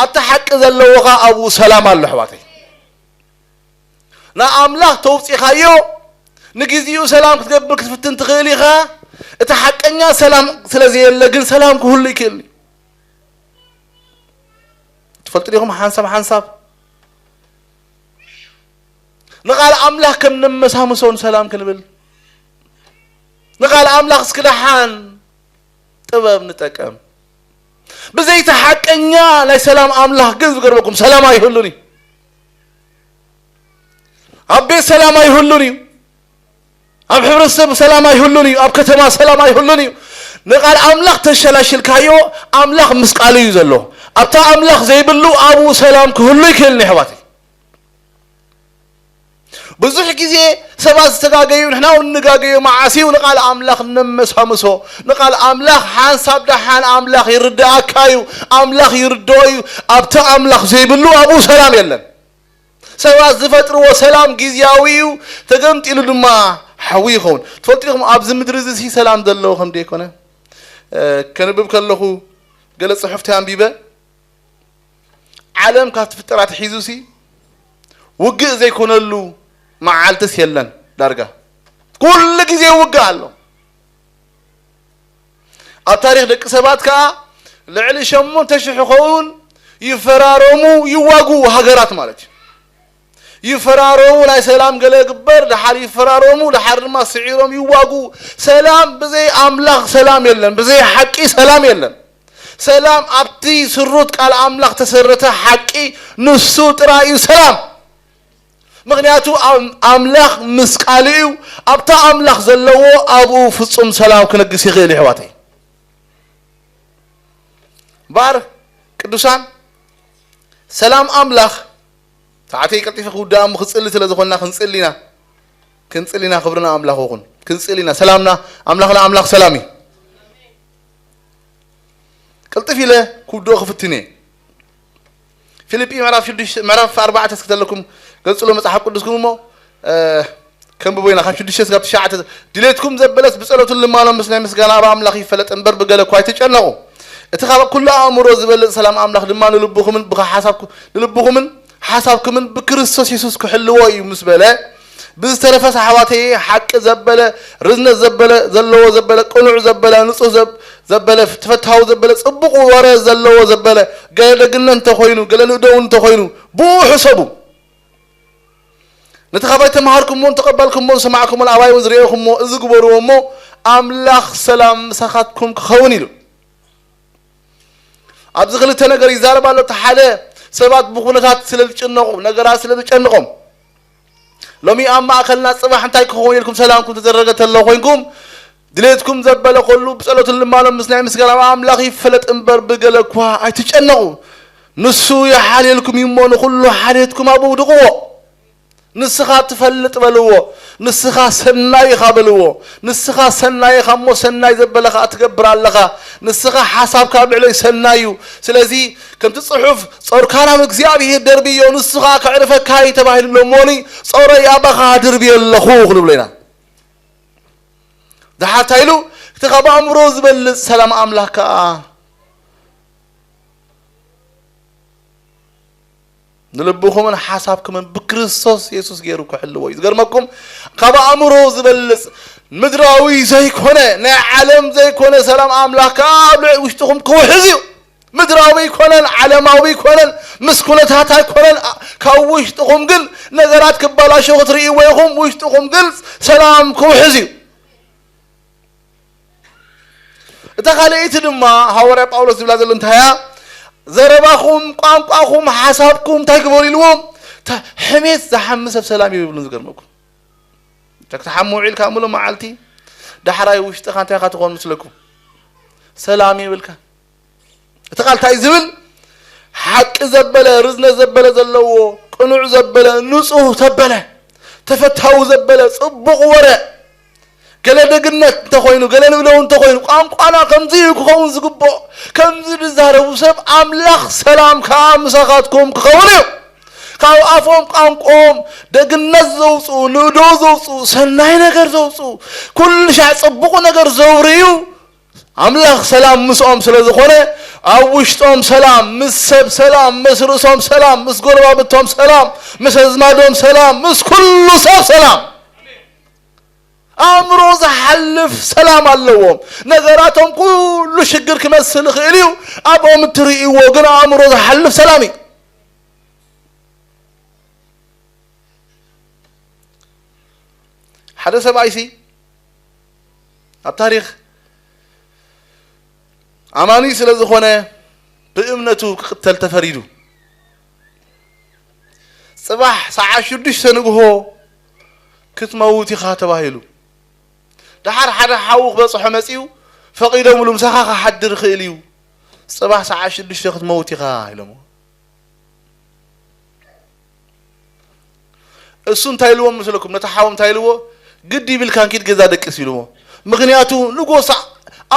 ኣብቲ ሓቂ ዘለዎ ኸኣ ኣብኡ ሰላም ኣሎ ኣሕዋተይ። ንኣምላኽ ተውጺኻዮ ንግዜኡ ሰላም ክትገብር ክትፍትን ትኽእል ኢኻ። እቲ ሓቀኛ ሰላም ስለ ዘየለ ግን ሰላም ክህሉ ይክእል እዩ። ትፈልጡ ዲኹም ሓንሳብ ሓንሳብ ንቃል ኣምላኽ ከም ነመሳምሶ ንሰላም ክንብል ንቃል ኣምላኽ እስኪ ደሓን ጥበብ ንጠቀም። ብዘይቲ ሓቀኛ ናይ ሰላም ኣምላኽ ግን ዝገርመኩም ሰላም ኣይህሉን እዩ። ኣብ ቤት ሰላም ኣይህሉን እዩ። ኣብ ሕብረተሰብ ሰላም ኣይህሉን እዩ። ኣብ ከተማ ሰላም ኣይህሉን እዩ። ንቃል ኣምላኽ ተሸላሽልካዮ ኣምላኽ ምስ ቃሉ እዩ ዘሎ። ኣብታ ኣምላኽ ዘይብሉ ኣብኡ ሰላም ክህሉ ይክእል እዩ ኣሕዋተይ። ብዙሕ ግዜ ሰባት ዝተጋገዩ ንሕና እውን ንጋገዮ መዓስ እዩ ንቃል ኣምላኽ ነመሳምሶ። ንቃል ኣምላኽ ሓንሳብ ደሓን ኣምላኽ ይርድኣካ እዩ፣ ኣምላኽ ይርድኦ እዩ። ኣብቲ ኣምላኽ ዘይብሉ ኣብኡ ሰላም የለን። ሰባት ዝፈጥርዎ ሰላም ግዝያዊ እዩ፣ ተገምጢሉ ድማ ሓዊ ይኸውን። ትፈልጡ ኢኹም ኣብዚ ምድሪ እዚ ሰላም ዘለዎ ከም ዘይኮነ? ከንብብ ከለኹ ገለ ጽሑፍቲ ኣንቢበ ዓለም ካብ ትፍጠር ኣትሒዙ ሲ ውግእ ዘይኮነሉ መዓልትስ የለን። ዳርጋ ኩሉ ግዜ ውግእ ኣሎ። ኣብ ታሪኽ ደቂ ሰባት ከኣ ልዕሊ ሸሞንተ ሽሕ ኸውን ይፈራረሙ፣ ይዋጉ ሃገራት ማለት እዩ። ይፈራረሙ፣ ናይ ሰላም ገለ ግበር፣ ደሓር ይፈራረሙ፣ ደሓር ድማ ስዒሮም ይዋጉ። ሰላም ብዘይ ኣምላኽ ሰላም የለን፣ ብዘይ ሓቂ ሰላም የለን። ሰላም ኣብቲ ስሩት ቃል ኣምላኽ ተሰረተ ሓቂ ንሱ ጥራይ እዩ ሰላም። ምኽንያቱ ኣም-፣ ኣምላኽ ምስ ቃሉ እዩ። ኣብታ ኣምላኽ ዘለዎ ኣብኡ ፍጹም ሰላም ክነግስ ይኽእል እዩ ኣሕዋተይ። እምበኣር ቅዱሳን ሰላም ኣምላኽ ሰዓተይ ቀልጢፈ ክውድኣ እሞ ክጽሊ ስለ ዝኾንና ክንጽሊ ኢና። ክንጽሊ ኢና፣ ክብሪ ንኣምላኽ ይኹን። ክንጽሊ ኢና። ሰላምና ኣምላኽና ኣምላኽ ሰላም እዩ። ቅልጥፍ ኢለ ክውድኦ ክፍትን እየ። ፊልጲ ምዕራፍ ሽዱሽተ፣ ምዕራፍ ኣርባዕተ እስኪ ተለኩም ገልጽሎ መጽሓፍ ቅዱስኩም እሞ፣ እ፣ ከንብቦ ኢና። ካብ ሽዱሽተ እስካብ ትሽዓተ፣ ድሌትኩም ዘበለስ ብጸሎትን ልማኖን ምስ ናይ ምስጋና ኣብ ኣምላኽ ይፈለጥ እምበር ብገለ እኳ ኣይትጨነቑ። እቲ ካብ ኩሉ ኣእምሮ ዝበልጽ ሰላም ኣምላኽ ድማ ንልብኹምን ብኻ ሓሳብኩ-፣ ንልብኹምን ሓሳብኩምን ብክርስቶስ የሱስ ክሕልዎ እዩ ምስ በለ፣ ብዝተረፈስ ኣሕዋተየ ሓቂ ዘበለ፣ ርዝነት ዘበለ፣ ዘለዎ ዘበለ፣ ቅኑዕ ዘበለ፣ ንጹህ ዘብ-፣ ዘበለ፣ ተፈታዊ ዘበለ፣ ጽቡቕ ወረ ዘለዎ ዘበለ፣ ገለ ደግነት እንተኾይኑ፣ ገለ ንእደውን እንተኾይኑ፣ ብኡ ሕሰቡ። ነቲ ካባይ ተማሃርኩሞን ተቐባልኩሞን ሰማዕኩሞን ኣባይ እውን ዝርእኹሞ እዚ ግበርዎ እሞ ኣምላኽ ሰላም ምሳኻትኩም ክኸውን ኢሉ። ኣብዚ ክልተ ነገር ይዛረብ ኣሎ። እቲ ሓደ ሰባት ብኹነታት ስለ ዝጭነቑ፣ ነገራት ስለ ዝጨንቖም፣ ሎሚ ኣብ ማእከልና ጽባሕ እንታይ ክኸውን ኢልኩም ሰላምኩም ተዘረገ ተሎ ኮይንኩም፣ ድሌትኩም ዘበለ ኩሉ ብጸሎትን ልማኖን ምስ ናይ ምስጋና ኣብ ኣምላኽ ይፈለጥ እምበር ብገለ እኳ ኣይትጨነቑ። ንሱ ይሓልየልኩም እዩ እሞ ንኹሉ ሓልየትኩም ኣብኡ ድቕዎ። ንስኻ ትፈልጥ በልዎ። ንስኻ ሰናይ ኢኻ በልዎ። ንስኻ ሰናይ ኢኻ እሞ ሰናይ ዘበለ ኸኣ ትገብር ኣለኻ። ንስኻ ሓሳብካ ኣብ ልዕለይ ሰናይ እዩ። ስለዚ ከምቲ ጽሑፍ "ጾርካ ናብ እግዚኣብሄር ደርብዮ፣ ንሱ ኸኣ ከዕርፈካ እዩ" ተባሂሉ ኣሎ እሞኒ፣ ጾረይ ኣባኻ ኣድርብዮ ኣለኹ ክንብሎ ኢና። ደሓር እንታይ ኢሉ? እቲ ካብ ኣእምሮ ዝበልጽ ሰላም ኣምላኽ ከኣ ንልብኹምን ሓሳብኩምን ብክርስቶስ የሱስ ገይሩ ክሕልዎ እዩ። ዝገርመኩም፣ ካብ ኣእምሮ ዝበልጽ ምድራዊ ዘይኮነ፣ ናይ ዓለም ዘይኮነ ሰላም ኣምላኽ ከኣ ኣብ ልዕሊ ውሽጥኹም ክውሕዝ እዩ። ምድራዊ ኣይኮነን፣ ዓለማዊ ኣይኮነን፣ ምስ ኩነታት ኣይኮነን። ኣ-፣ ካብ ውሽጥኹም ግን ነገራት ክበላሾ ክትርእይዎ ኢኹም። ውሽጥኹም ግን ሰላም ክውሕዝ እዩ። እታ ካልኣይቲ ድማ ሃዋርያ ጳውሎስ ዝብላ ዘሎ እንታይ እያ? ዘረባኹም፣ ቋንቋኹም፣ ሓሳብኩም እንታይ ግበሩ ኢልዎም? ተ-፣ ሕሜት ዝሓሚ ሰብ ሰላም ይብሉን። ዝገርመኩም፣ እንተ ክትሓሚ ውዒልካ ሙሉእ መዓልቲ፣ ዳሕራይ ውሽጥኻ እንታይ ኢኻ ትኾን ምስለኩም? ሰላም የብልካ። እቲ ቃል እንታይ ዝብል? ሓቂ ዘበለ፣ ርዝነት ዘበለ ዘለዎ፣ ቅኑዕ ዘበለ፣ ንጹህ ዘበለ፣ ተፈታዊ ዘበለ፣ ጽቡቕ ወረ፣ ገለ ደግነት እንተኾይኑ፣ ገለ ንእደው እንተኾይኑ፣ ቋንቋና ከምዚ እዩ ክኸውን ዝግብኦ። ከምዚ ዝዛረቡ ሰብ ኣምላኽ ሰላም ከኣ ምሳኻትኩም ክኸውን እዩ። ካብ ኣፎም ቋንቋኦም ደግነት ዘውጽኡ፣ ንእደው ዘውጽኡ፣ ሰናይ ነገር ዘውጽኡ፣ ኩሉ ሻዕ ጽቡቕ ነገር ዘውርዩ፣ ኣምላኽ ሰላም ምስኦም ስለ ዝኾነ፣ ኣብ ውሽጦም ሰላም፣ ምስ ሰብ ሰላም፣ ምስ ርእሶም ሰላም፣ ምስ ጎረባብቶም ሰላም፣ ምስ ኣዝማዶም ሰላም፣ ምስ ኩሉ ሰብ ሰላም። ኣእምሮ ዝሓልፍ ሰላም ኣለዎም። ነገራቶም ኩሉ ሽግር ክመስል ይኽእል እዩ፣ ኣብኦም እትርእይዎ ግን ኣእምሮ ዝሓልፍ ሰላም እዩ። ሓደ ሰብኣይሲ ኣብ ታሪኽ ኣማኒ ስለ ዝኾነ ብእምነቱ ክቕተል ተፈሪዱ። ጽባሕ ሰዓት ሽዱሽተ ንግሆ ክትመውት ኢኻ ተባሂሉ። ደሓር ሓደ ሓዉ ክበጽሖ መጺኡ፣ ፈቒዶምሉ፣ "ምሳኻ ክሓድር ይኽእል እዩ፣ ጽባሕ ሰዓት ሽዱሽተ ክትመውት ኢኻ" ኢሎምዎ። እሱ እንታይ ኢልዎም መስለኩም? ነቲ ሓዎም እንታይ ኢልዎ? "ግዲ ይብልካን ኪድ ገዛ ደቅስ" ኢልዎ። ምኽንያቱ ንጎ ሰዓ-፣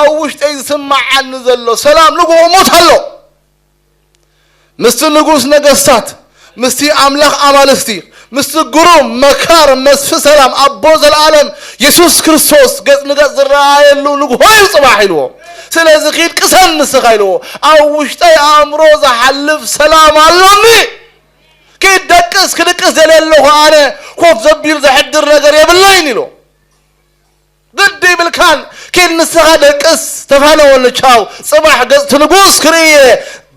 ኣብ ውሽጠይ ዝስምዓኒ ዘሎ ሰላም ንጎ ሞት ኣሎ። ምስቲ ንጉስ ነገስታት፣ ምስቲ ኣምላኽ ኣማልስቲ፣ ምስቲ ግሩም መካር መስፊ ሰላም ኣቦ ዘለኣለም የሱስ ክርስቶስ ገጽ ንገጽ ዝረኣየሉ ንግሆ እዩ ጽባሕ ኢልዎ። ስለዚ ኪድ ቅሰን ንስኻ ኢልዎ። ኣብ ውሽጠይ ኣእምሮ ዝሓልፍ ሰላም ኣሎኒ። ኪድ ደቅስ፣ ክድቅስ ደልየ ኣለኹ ኣነ፣ ኮፍ ዘቢሉ ዘሕድር ነገር የብለይን ኢሉ። ግዲ ይብልካን፣ ኪድ ንስኻ ደቅስ፣ ተፋነወኒ፣ ቻው፣ ጽባሕ ገጽ እቲ ንጉስ ክርኢ እየ።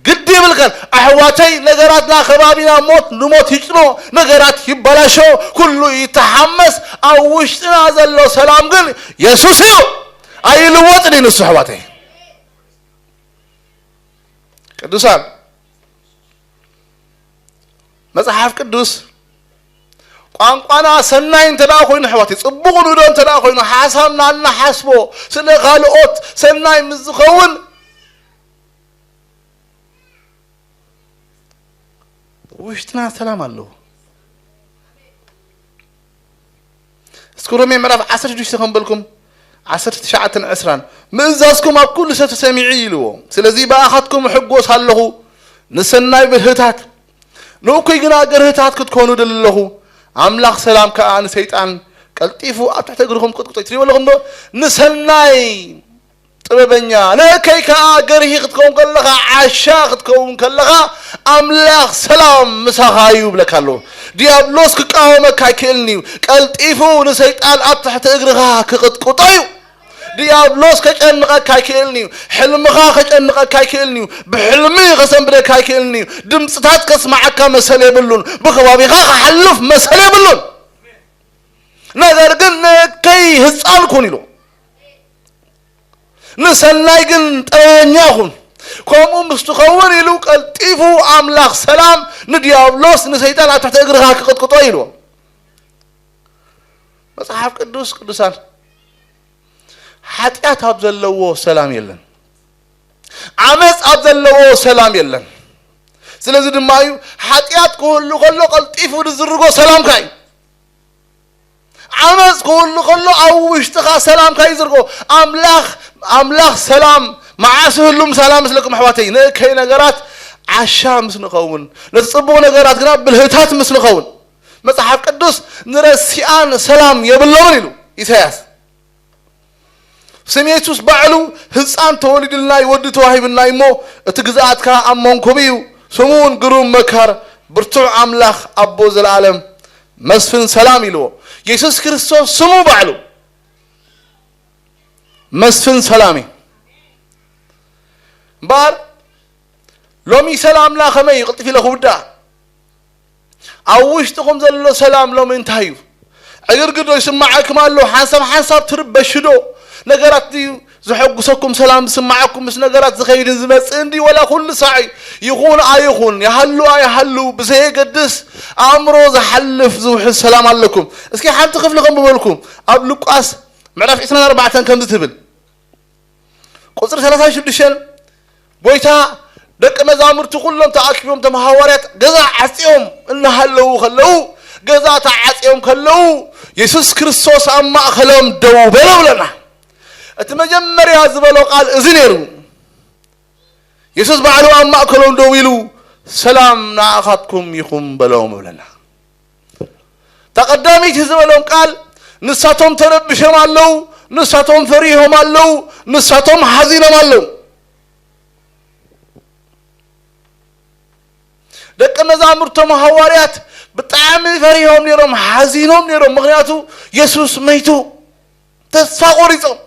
ግዲ ይብልካን ኣሕዋተይ፣ ነገራትና ከባቢና ሞት ንሞት ይጭኖ፣ ነገራት ይበላሾ፣ ኩሉ ይተሓመስ፣ ኣብ ውሽጥና ዘሎ ሰላም ግን የሱስ እዩ። ኣይልወጥን እዩ ንሱ ኣሕዋተይ። ቅዱሳን፣ መጽሓፍ ቅዱስ ቋንቋና ሰናይ እንተ ደኣ ኮይኑ፣ ኣሕዋተይ፣ ጽቡቕ ንዶ እንተ ደኣ ኮይኑ፣ ሓሳብና እናሓስቦ ስለ ካልኦት ሰናይ ምስ ዝኸውን፣ ውሽጥና ሰላም ኣለዎ። እስኪ ሮሜ ምዕራፍ ዓሰርተ ሽዱሽተ ከም በልኩም፣ ዓሰርተ ትሽዓተን ዕስራን፣ ምእዛዝኩም ኣብ ኩሉ ሰብ ተሰሚዑ ኢልዎ። ስለዚ ብኣኻትኩም እሕጎስ ኣለኹ፣ ንሰናይ ብልህታት፣ ንእኩይ ግና ገርህታት ክትኮኑ እደሊ ኣለኹ። ኣምላኽ ሰላም ከኣ ንሰይጣን ቀልጢፉ ኣብ ትሕቲ እግርኹም ቅጥቅጦ። ትሪእዎ ኣለኹም ዶ? ንሰናይ ጥበበኛ፣ ንእከይ ከኣ ገርሂ ክትከውን ከለኻ፣ ዓሻ ክትከውን ከለኻ፣ ኣምላኽ ሰላም ምሳኻ እዩ ይብለካ ኣሎ። ዲያብሎስ ክቃወመካ ኣይክእልን እዩ። ቀልጢፉ ንሰይጣን ኣብ ትሕቲ እግርኻ ክቕጥቅጦ እዩ። ዲያብሎስ ከጨንቐካ ኣይክእልን እዩ። ሕልምኻ ከጨንቐካ ኣይክእልን እዩ። ብሕልሚ ከሰንብደካ ኣይክእልን እዩ። ድምፅታት ከስማዓካ መሰል የብሉን። ብከባቢኻ ክሓልፍ መሰል የብሉን። ነገር ግን ንእከይ ህፃን ኩን ኢሉ፣ ንሰናይ ግን ጥበበኛ ኩን። ከምኡ ምስ ትኸውን ኢሉ ቀልጢፉ ኣምላኽ ሰላም ንዲያብሎስ ንሰይጣን ኣብ ትሕቲ እግርኻ ክቕጥቅጦ ኢልዎ። መጽሓፍ ቅዱስ ቅዱሳን፣ ሓጢኣት ኣብ ዘለዎ ሰላም የለን፣ ዓመፅ ኣብ ዘለዎ ሰላም የለን። ስለዚ ድማ እዩ ሓጢኣት ክህሉ ከሎ ቀልጢፉ ዝዝርጎ ሰላምካ እዩ። ዓመፅ ክህሉ ከሎ ኣብ ውሽጥኻ ሰላምካ ይዝርጎ። ኣምላኽ ኣምላኽ ሰላም መዓስ ህሉ ምሳላ ምስለኩም ኣሕዋተይ፣ ንእከይ ነገራት ዓሻ ምስ ንኸውን፣ ነቲ ጽቡቕ ነገራት ግና ብልህታት ምስ ንኸውን። መጽሓፍ ቅዱስ ንረሲኣን ሰላም የብሎምን ኢሉ ኢሳያስ። ስም የሱስ ባዕሉ ህፃን ተወሊድልና እዩ፣ ወዲ ተዋሂብና እዩ እሞ፣ እቲ ግዝኣት ከኣ ኣብ መንኩብ እዩ፣ ስሙ እውን ግሩም መካር፣ ብርቱዕ ኣምላኽ፣ ኣቦ ዘለኣለም፣ መስፍን ሰላም ኢልዎ። የሱስ ክርስቶስ ስሙ ባዕሉ መስፍን ሰላም እዩ። እምበኣር ሎሚ ሰላምና ከመይ እዩ ቅልጥፍ ኢለ ክውዳእ? ኣብ ውሽጥኹም ዘሎ ሰላም ሎሚ እንታይ እዩ? ዕግርግር ዶ ይስማዓኩም ኣሎ? ሓንሳብ ሓንሳብ ትርበሹ ዶ? ነገራት ድዩ ዘሐጉሰኩም፣ ሰላም ዝስማዓኩም? ምስ ነገራት ዝኸይድን ዝመጽእን ድዩ? ወላ ኩሉ ሳዕ ይኹን ኣይኹን፣ ይሃሉ ኣይሃሉ ብዘየገድስ፣ ኣእምሮ ዝሓልፍ ዝውሕዝ ሰላም ኣለኩም። እስኪ ሓንቲ ክፍሊ ከንብበልኩም። ኣብ ሉቃስ ምዕራፍ ዕስራን ኣርባዕተን ከምዚ ትብል። ቁጽሪ ሰላሳን ሽዱሽተን፣ ጎይታ፣ ደቂ መዛሙርቱ ኩሎም ተኣኪቦም፣ እቶም ሃዋርያት ገዛ ዓጽዮም እናሃለዉ ከለዉ፣ ገዛ ተዓጽዮም ከለዉ፣ የሱስ ክርስቶስ ኣብ ማእከሎም ደው በለ ብለና። እቲ መጀመርያ ዝበሎ ቃል እዚ ነይሩ። የሱስ ባዕሉ ኣብ ማእከሎም ደው ኢሉ፣ "ሰላም ንኣኻትኩም ይኹን" በሎም ብለና። እታ ቀዳመይቲ ዝበሎም ቃል፣ ንሳቶም ተረቢሾም ኣለዉ፣ ንሳቶም ፈሪሆም ኣለዉ፣ ንሳቶም ሓዚኖም ኣለዉ። ደቂ መዛሙርቶም ሃዋርያት ብጣዕሚ ፈሪሆም ነይሮም፣ ሓዚኖም ነይሮም። ምኽንያቱ የሱስ መይቱ፣ ተስፋ ቆሪጾም፣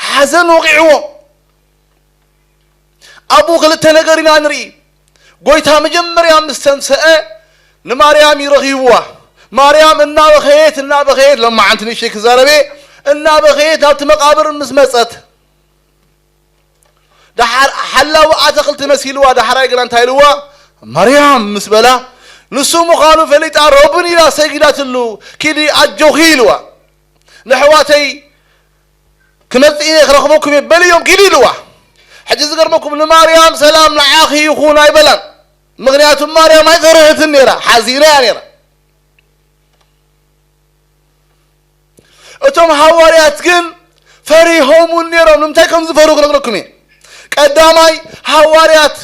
ሓዘን ወቂዕዎም። ኣብኡ ክልተ ነገር ኢና ንርኢ። ጎይታ መጀመርያ ምስ ተንሰአ ንማርያም ይረኺብዋ። ማርያም እናበኸየት፣ እናበኸየት፣ ሎማዓንቲ ንእሽተይ ክዛረብ እየ፣ እናበኸየት ናብቲ መቃብር ምስ መጸት፣ ደሓር ሓላዊ ኣትክልቲ መሲልዋ፣ ዳሕራይ ግና እንታይ ኢልዋ? ማርያም ምስ በላ፣ ንሱ ምዃኑ ፈሊጣ፣ ረቡኒ ኢላ ሰጊዳትሉ፣ ኪዲ ኣጆኺ ኢልዋ። ንኣሕዋተይ ክመጽእ እየ ክረኽበኩም እየ በልዮም ኪዱ ኢልዋ። ሕጂ ዝገርመኩም ንማርያም ሰላም ንዓኺ ይኹን ኣይበላን። ምኽንያቱ ማርያም ኣይፈርህትን ነይራ፣ ሓዚና እያ ነይራ። እቶም ሃዋርያት ግን ፈሪሆም እውን ነይሮም። ንምንታይ ከም ዝፈርሁ ክነግረኩም እየ። ቀዳማይ ሃዋርያት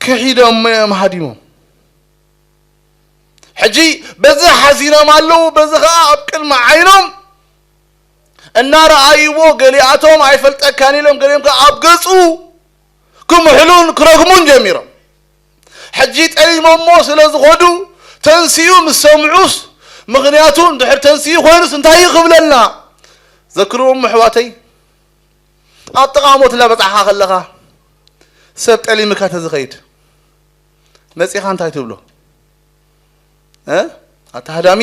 ክሒዶም እዮም ሃዲሞም። ሕጂ በዚ ሓዚኖም ኣለዉ፣ በዚ ኸዓ ኣብ ቅድሚ ዓይኖም እናረኣይዎ፣ ገሊኣቶም ኣይፈልጠካን ኢሎም፣ ገሊኦም ከኣ ኣብ ገጹ ክምሕሉን ክረግሙን ጀሚሮም። ሕጂ ጠሊሞሞ ስለ ዝኾዱ፣ ተንሲኡ ምስ ሰምዑስ፣ ምኽንያቱ እንድሕር ተንሲኡ ኮይኑስ እንታይ እዩ ክብለና? ዘክርዎም ኣሕዋተይ፣ ኣብ ጥቓ ሞት እናበጻሕኻ ከለኻ፣ ሰብ ጠሊምካ ተዝኸይድ፣ መጺኻ እንታይ ትብሎ? እ? ኣታ ሃዳሚ፣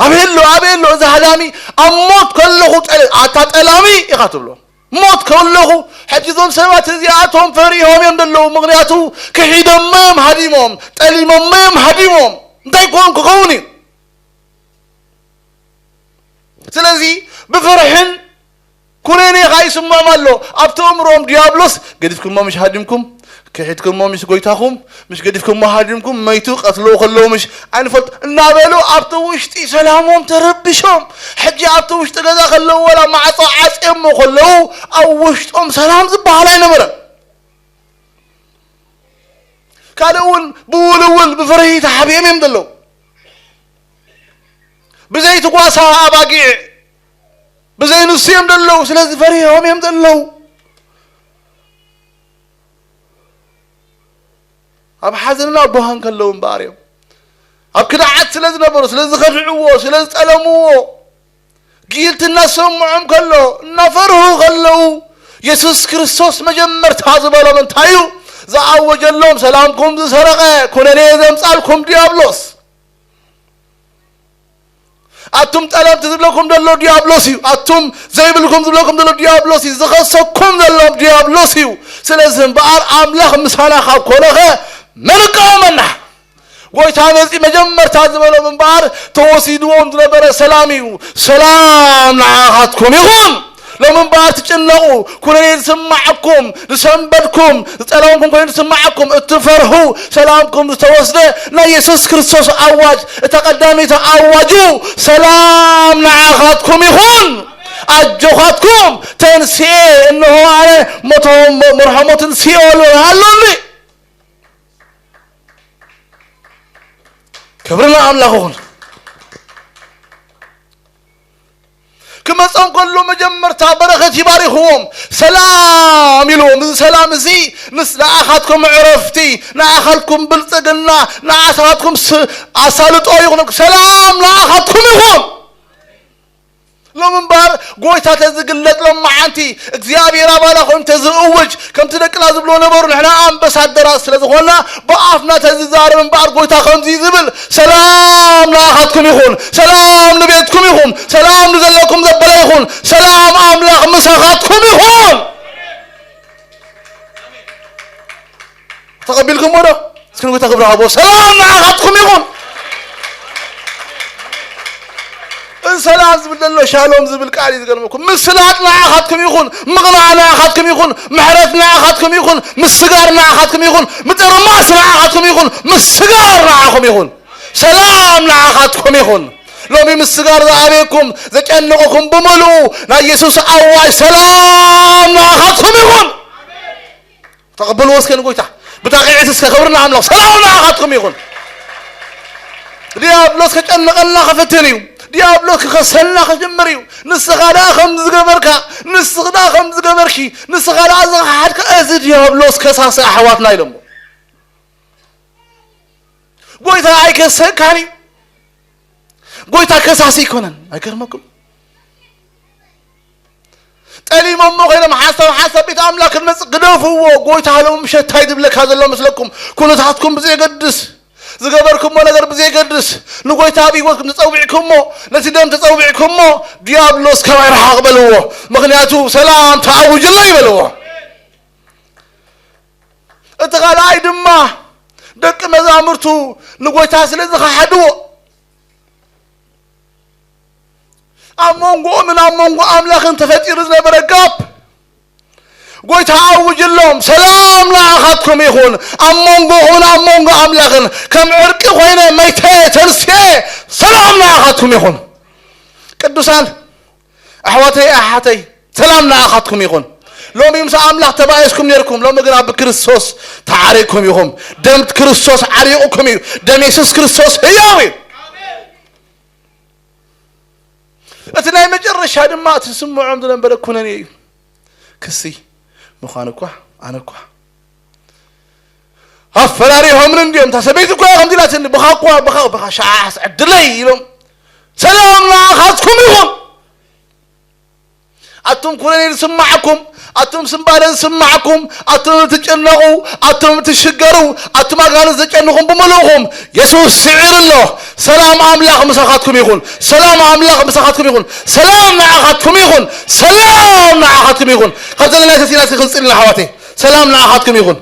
ኣበይ ኣሎ፣ ኣበይ ኣሎ እዚ ሃዳሚ? ኣብ ሞት ከለኹ ጠለ-፣ ኣታ ጠላሚ ኢኻ ትብሎ። ሞት ከለኹ፣ ሕጂ እዞም ሰባት እዚኣቶም ፈሪሆም እዮም ዘለዉ። ምኽንያቱ፣ ክሒዶሞ እዮም ሃዲሞም፣ ጠሊሞሞ እዮም ሃዲሞም። እንታይ ኮን ክኸውን እዩ? ስለዚ፣ ብፍርሕን ኩነኔ ኸኣ ይስምዖም ኣሎ። ኣብቲ ኣእምሮኦም ዲያብሎስ፣ "ገዲፍኩሞ ምሽ ሃዲምኩም? ክሒድኩሞ ምሽ ጎይታኹም? ምሽ ገዲፍኩሞ ሃዲምኩም? መይቱ ቀትልዎ ከለዉ ምሽ ኣይንፈልጥ?" እናበሉ ኣብቲ ውሽጢ ሰላሞም ተረቢሾም። ሕጂ ኣብቲ ውሽጢ ገዛ ከለዉ ዋላ ማዕጾ ዓጽዮሞ ከለዉ ኣብ ውሽጦም ሰላም ዝበሃል ኣይነበረን። ካልእ እውን ብውልውል ብፍርሂ ተሓቢኦም እዮም ዘለዉ። ብዘይትጓሳ ኣባጊዕ ብዘይ ንሱ እዮም ዘለዉ። ስለዚ ፈሪሆም እዮም ዘለዉ። ኣብ ሓዘንን ኣብ ጓህን ከለዉ እምበኣር እዮም። ኣብ ክድዓት ስለ ዝነበሩ፣ ስለ ዝኸድዕዎ፣ ስለ ዝጠለምዎ፣ ጊልቲ እናሰምዖም ከሎ፣ እናፈርሁ ከለዉ፣ የሱስ ክርስቶስ መጀመርታ ዝበሎም እንታይ እዩ? ዝኣወጀሎም፣ "ሰላምኩም ዝሰረቐ፣ ኩነኔ ዘምጻልኩም ዲያብሎስ። ኣቱም ጠለምቲ ዝብለኩም ዘሎ ዲያብሎስ እዩ። ኣቱም ዘይብልኩም ዝብለኩም ዘሎ ዲያብሎስ እዩ። ዝኸሰኩም ዘሎ ዲያብሎስ እዩ። ስለዚ እምበኣር ኣምላኽ ምሳና ካብ ኮነኸ መን ይቃወመና?" ጎይታ መጺ መጀመርታ ዝበሎም እምበኣር ተወሲድዎም ዝነበረ ሰላም እዩ። "ሰላም ንዓኻትኩም ይኹን።" ሎሚ እምበኣር ትጭነቑ፣ ኩነኔ ዝስማዓኩም፣ ዝሰንበድኩም፣ ዝጠለምኩም ኮይኑ ዝስማዓኩም፣ እትፈርሁ፣ ሰላምኩም ዝተወስደ ናይ የሱስ ክርስቶስ ኣዋጅ፣ እታ ቀዳመይቲ ኣዋጁ፣ "ሰላም ንዓኻትኩም ይኹን፣ ኣጆኻትኩም፣ ተንስኤ፣ እንሆ ኣነ ሞቶም መርሖ ሞትን ሲኦልን ኣሎኒ።" ክብሪ ንኣምላኽ ይኹን። ክመጾም ከሎ መጀመርታ በረኸት ይባርኽዎም፣ ሰላም ኢልዎም። እዚ ሰላም እዚ ምስ ንኣኻትኩም ዕረፍቲ፣ ንኣኻትኩም ብልጽግና፣ ንኣኻትኩም ስ-፣ ኣሳልጦ ይኹነኩም። ሰላም ንኣኻትኩም ይኹን። ሎም እምበር ጎይታ ተዝግለጽ ሎም መዓንቲ እግዚኣብሔር ኣባና ኮይኑ ተዝእውጅ፣ ከምቲ ደቅና ዝብሎ ነበሩ፣ ንሕና ኣምባሳደራት ስለ ዝኾንና ብኣፍና ተዝዛረብ እምበኣር ጎይታ ከምዚ ዝብል፣ ሰላም ንኣኻትኩም ይኹን፣ ሰላም ንቤትኩም ይኹን፣ ሰላም ንዘለኩም ዘበለ ይኹን፣ ሰላም ኣምላኽ ምሳኻትኩም ይኹን። ተቐቢልኩምዎ ዶ? እስኪ ንጎይታ ክብሪ ሃቦ። ሰላም ንዓኻትኩም ይኹን። እዚ ሰላም ዝብል ዘሎ ሻሎም ዝብል ቃል እዩ ዝገርመኩም። ምስላጥ ንዓኻትኩም ይኹን፣ ምቕናዕ ንዓኻትኩም ይኹን፣ ምሕረት ንዓኻትኩም ይኹን፣ ምስጋር ንዓኻትኩም ይኹን፣ ምጥርማስ ንዓኻትኩም ይኹን፣ ምስጋር ንዓኹም ይኹን። ሰላም ንዓኻትኩም ይኹን። ሎሚ ምስጋር ዝኣበየኩም፣ ዘጨነቐኩም ብምልኡ ናይ የሱስ ኣዋጅ ሰላም ንዓኻትኩም ይኹን። ተቐበልዎ እስከ ንጎይታ። ብጣቕዒት እስከ ክብሪ ንኣምላኽ። ሰላም ንዓኻትኩም ይኹን። ዲያብሎስ ከጨንቐና ክፍትን እዩ። ዲያብሎስ ክኸሰና ክጅምር እዩ። ንስኻ ደኣ ከም ዝገበርካ፣ ንስኽ ደኣ ከም ዝገበርኪ፣ ንስኻ ደኣ ዝኸሓድካ፣ እዚ ዲያብሎስ ከሳሲ ኣሕዋትና ኢሎሞ። ጎይታ ኣይከሰካን እዩ። ጎይታ ከሳሲ ኣይኮነን። ኣይገርመኩም? ጠሊሞሞ ኮይኖም ሓሳብ ሓሳብ ቤት ኣምላኽ ክንመጽእ ግደፍዎ። ጎይታ ሎም ምሸት እንታይ ዝብለካ ዘሎ መስለኩም? ኩነታትኩም ብዘየገድስ፣ ዝገበርኩሞ ነገር ብዘየገድስ፣ ንጎይታ ኣብ ህይወትኩም ተጸዊዕኩሞ፣ ነቲ ደም ተጸዊዕኩሞ፣ ዲያብሎስ ካባይ ርሓቕ በልዎ። ምኽንያቱ ሰላም ተኣውጅለይ በልዎ። እቲ ካልኣይ ድማ ደቂ መዛሙርቱ ንጎይታ ስለ ዝኸሓድዎ፣ ኣብ መንጎኦምን ኣብ መንጎ ኣምላኽን ተፈጢሩ ዝነበረ ጋፕ ጎይታ ኣውጅሎም፣ ሰላም ንኣኻትኩም ይኹን። ኣብ መንጎኹምን ኣብ መንጎ ኣምላኽን ከም ዕርቂ ኮይነ መይተ ተንስኤ፣ ሰላም ንኣኻትኩም ይኹን። ቅዱሳን ኣሕዋተይ ኣሓተይ፣ ሰላም ንኣኻትኩም ይኹን። ሎሚ ምስ ኣምላኽ ተባኢስኩም ነርኩም፣ ሎሚ ግና ብክርስቶስ ተዓሪቕኩም ኢኹም። ደም ክርስቶስ ዓሪቑኩም እዩ። ደም የሱስ ክርስቶስ ህያው እዩ። እቲ ናይ መጨረሻ ድማ እቲ ዝስምዖም ዝነበረ ኩነኔ እዩ። ክሲ ምዃን እኳ ኣነ እኳ ኣፈራሪሆምን እንዲኦም፣ እታ ሰበይቲ እኮ ከምዚ ኢላትኒ፣ ብኻ እኮ፣ ብኻ፣ ብኻ ሸዓ ዕድለይ ኢሎም። ሰላም ንዓኻትኩም ይኹን። ኣቱም ኩነኔ ዝስማዓኩም፣ ኣቱም ስንባደ ዝስማዓኩም፣ ኣቱም እትጨነቑ፣ ኣቱም እትሽገሩ፣ ኣቱም ኣጋንንት ዘጨንኹም ብምልእኹም፣ የሱስ ስዒሩ ኣሎ። ሰላም ኣምላኽ ምሳኻትኩም ይኹን። ሰላም ኣምላኽ ምሳኻትኩም ይኹን። ሰላም ንዓኻትኩም ይኹን። ሰላም ንዓኻትኩም ይኹን። ካብ ዘለና ተሲና እስኪ ክንጽል ኢና ኣሕዋተይ። ሰላም ንዓኻትኩም ይኹን።